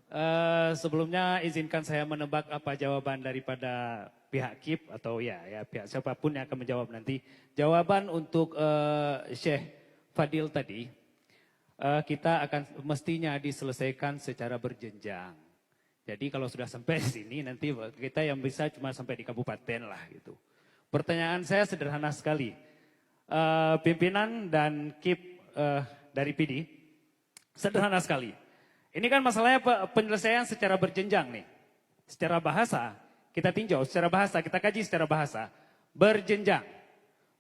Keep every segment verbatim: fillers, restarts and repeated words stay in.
Eh, sebelumnya izinkan saya menebak apa jawaban daripada pihak KIP atau ya, ya pihak siapapun yang akan menjawab nanti. Jawaban untuk eh, Syekh Fadil tadi, eh, kita akan mestinya diselesaikan secara berjenjang. Jadi kalau sudah sampai di sini nanti kita yang bisa cuma sampai di kabupaten lah gitu. Pertanyaan saya sederhana sekali. Eh, pimpinan dan KIP eh, dari P D, sederhana sekali. Ini kan masalahnya pe- penyelesaian secara berjenjang nih. Secara bahasa, kita tinjau secara bahasa, kita kaji secara bahasa. Berjenjang.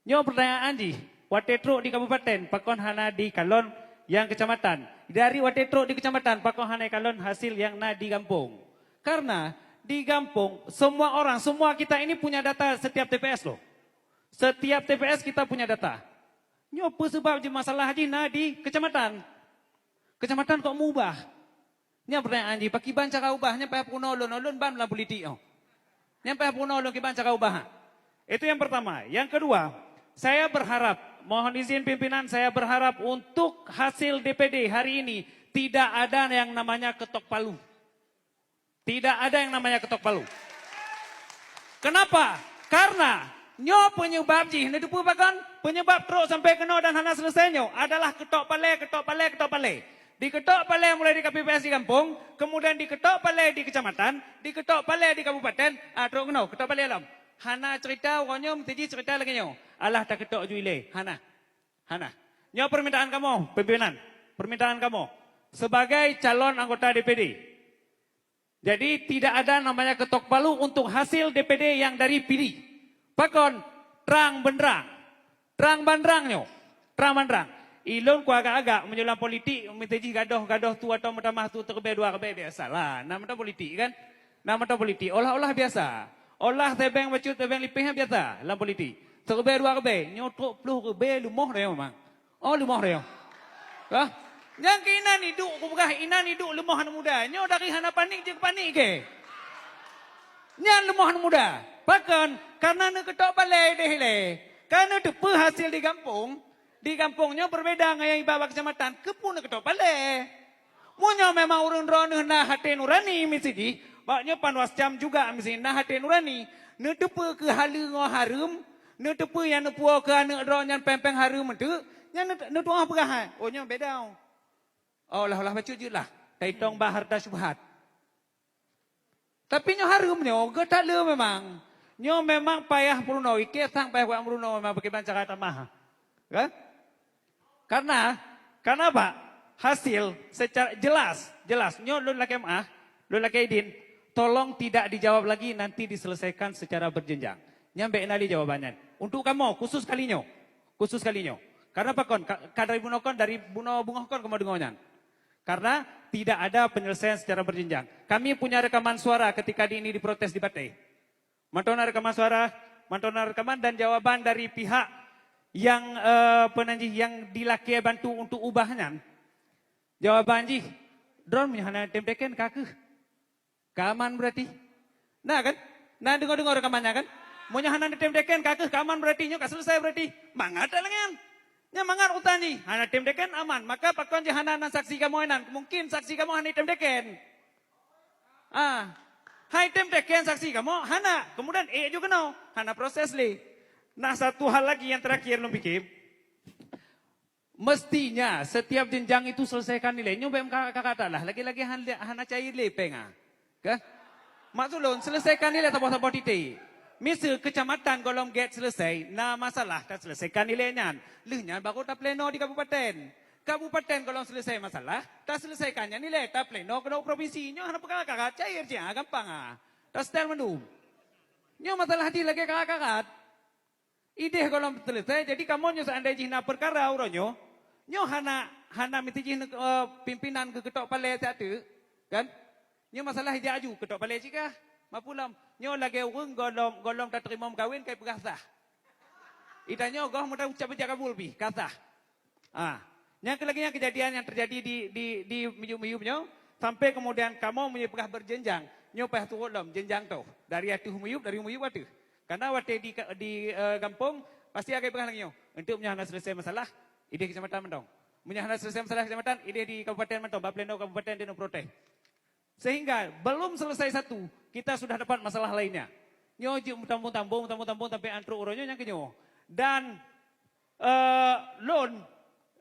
Nyoe pertanyaan jih, watée trok di kabupaten, pakon hana dikalon nyang kecamatan. Dari watée trok di kecamatan, pakon hana dikalon hasil nyang na di gampông. Karena di gampông, semua orang, semua kita ini punya data setiap T P S loh. Setiap T P S kita punya data. Nyoe peue sebab jih masalah jih na di kecamatan. Kecamatan kok meuubah? Nyan pertanyaan jih, pakiban cara ubah? Nyan payah peurunoe lôn, lôn ban lam politik nyoe. Nyan payah peurunoe lôn kiban cara ubah. Itu yang pertama. Yang kedua, saya berharap, mohon izin pimpinan, saya berharap untuk hasil D P D hari ini tidak ada yang namanya ketok palu. Tidak ada yang namanya ketok palu. Kenapa? Karena nyoe penyebab jih, neuteupeue pakon? Penyebab trok sampai keunoe dan hana selesai nyoe adalah ketok palée, ketok palée, ketok palée. Diketok palée mulai di K P P S di gampông, kemudian diketok palée di kecamatan, diketok palée di kabupaten, ah, trok keunoe, ketok palée lom. Hana cerita uroe nyoe, meuteujih cerita lagée nyoe. Alah taketok ju ilée. Hana. Hana. Nyoe permintaan kamoe, pimpinan. Permintaan kamoe. Sebagai calon anggota D P D. Jadi tidak ada namanya ketok palu untuk hasil D P D yang dari P D. Pakon? Trang benderang. Trang bandrang nyoe. Trang bandrang. Ilôn ku agak-agak meunyoe lam politik, meuteujih gadoh-gadoh tu atau meutamah tu teureubée dua reubée biasalah. Nama tu politik kan? Nama tu politik. Olah-olah biasa. Olah tebeng bacut tebeng lipih biasa lam politik. Teureubée dua reubée, nyoe trok ploh reubée leumoh dah memang. Oh, leumoh dah. Hah? Nyang keu inan iduek kupeugah inan iduek leumoh aneuk muda. Nyoe dari hana panik jeuet keu panik ke? Nyan leumoh aneuk muda. Pakon? Karena neuketok palée deh lé. Ka neuteupeue hasil di gampông. Di gampông nyoe berbeda ngon nyang iba bak kecamatan. Keupeue neuketok palée? Meunyoe memang ureuëng droeneuh na hate nurani miseujih, bak nyoe Panwas Cam juga miseujih na hate nurani. Neuteupeue keu haleue ngon hareuem, neuteupeue nyang neupuwoe keu aneuëk droe nyan péng-péng hareuem eunteuk, nyan neut-, neutu'oh peugah hai, "Oh, nyoe beda." Oh, olah-olah bacut jeuet lah. Taitong bak harta syubhat. Tapi nyoe hareuem nyoe, geutaleueng memang. Nyoe memang payah peurunoe, ikée sang payah buet meurunoe memang pakriban cara tamah. Kan? Karena, karena apa? Hasil secara jelas, jelas. Nyoe lôn lakée meu'ah, lôn lakée idin, tolong tidak dijawab lagi, nanti diselesaikan secara berjenjang. Nyan bék na lé jawaban nyan. Untuk kamoe, khusus kali nyoe. Khusus kali nyoe. Karena pakon? Ka, ka dari bunoe kon, dari bunoe beungoh kon kamoe deungoe nyan. Karena tidak ada penyelesaian secara berjenjang. Kami punya rekaman suara ketika di ini diprotes di Batée. Mantong na rekaman suara, mantong na rekaman dan jawaban dari pihak yang, eh, apa nan jih, yang dilakée bantu untuk ubah nyan. Jawaban jih, "Droeneuh meunyoe hana tem teken ka keuh. Ka aman berarti." Nah kan? Nah, deungoe-deungoe rekaman nyan kan? Meunyoe hana tem teken ka keuh, ka aman berarti, nyoe ka selesai berarti. Mangat tak lagée nyan? Nyan mangat urutan jih. Hana tem teken aman. Maka pakon jih hana na saksi kamoe nan? Mungkin saksi kamoe hana tem teken. Ah, hai tem teken saksi kamoe hana. Kemudian ék ju keunoe, hana proses lé. Nah, satu hal lagi yang terakhir lôn pikir, mestinya setiap jenjang itu selesaikan nilai. Nyoe bèk kakak-kakak lah, lagi-lagi han-, hana cair lé péng ah. Kan? Maksud lôn, selesaikan nilai saboh-saboh titik. Miseu kecamatan gohlom gét selesai, na masalah taselesaikan nilai nyan. Lheueh nyan baru tapleno di kabupaten. Kabupaten gohlom selesai masalah, taselesaikan nyan nilai, tapleno keunoe provinsi. Nyoe hana peukara-kara, cair cit ah, gampang ah. Tasetel mandum. Nyoe masalah jih lagèe karat-karat. Idéh gohlom selesai, jadi kamoe nyoe seandai jih na peukara uroe nyoe, nyoe hana, hana meusti jih, eh, pimpinan geuketok palé siat teuk, kan? Nyoe masalah ijak aju, ketok palé cit kah? Mapulam. Nyoe lagèe ureueng gohlom, gohlom tateurimong meukawen kai peugah sah. Itanyoe goh meuta ucap ijak kabul pih, ka sah. Ah, nyang keu lagèe nyan keujadian nyang teujadi di, di, di miyup-miyup nyoe, sampai kemudian kamoe meunyoe peugah berjenjang, nyoe payah turot lom jenjang toh, dari ateueh miyup, dari miyup ateueh. Karena watèe di, di, eh, gampông, pasti akan peugah lagèe nyoe, "Enteuk meunyoe hana selesai masalah, idéh kecamatan mantong. Meunyoe hana selesai masalah kecamatan, idéh di kabupaten mantong, bak pleno kabupaten di neuprotes." Sehingga belum selesai satu, kita sudah dapat masalah lainnya. Nyoe jeuet meutambong-tambong, meutambong-tambong sampai antrok uroe nyoe nyang keunyoe. Dan, eh, lôn,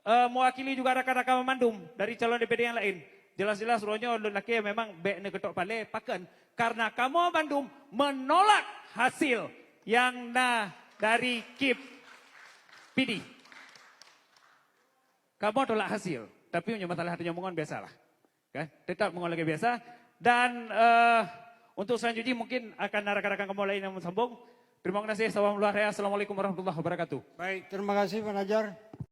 eh, mewakili juga rakan-rakan mandum dari calon D P D yang lain. Jelas-jelas uroe nyoe lôn lakée memang bék neuketok palée, pakon? Karena kamoe bandum menolak hasil yang na dari KIP P D. Kamoe tolak hasil, tapi meunyoe masalah tanyoe meungon biasalah. Kan? Tetap meungon lagée biasa. Dan, eh, untuk selanjutnya mungkin akan na rakan-rakan kamoe lain yang meusambong. Terima kasih. Salam luar raya. Assalamualaikum warahmatullahi wabarakatuh. Baik, terima kasih Pak Najar.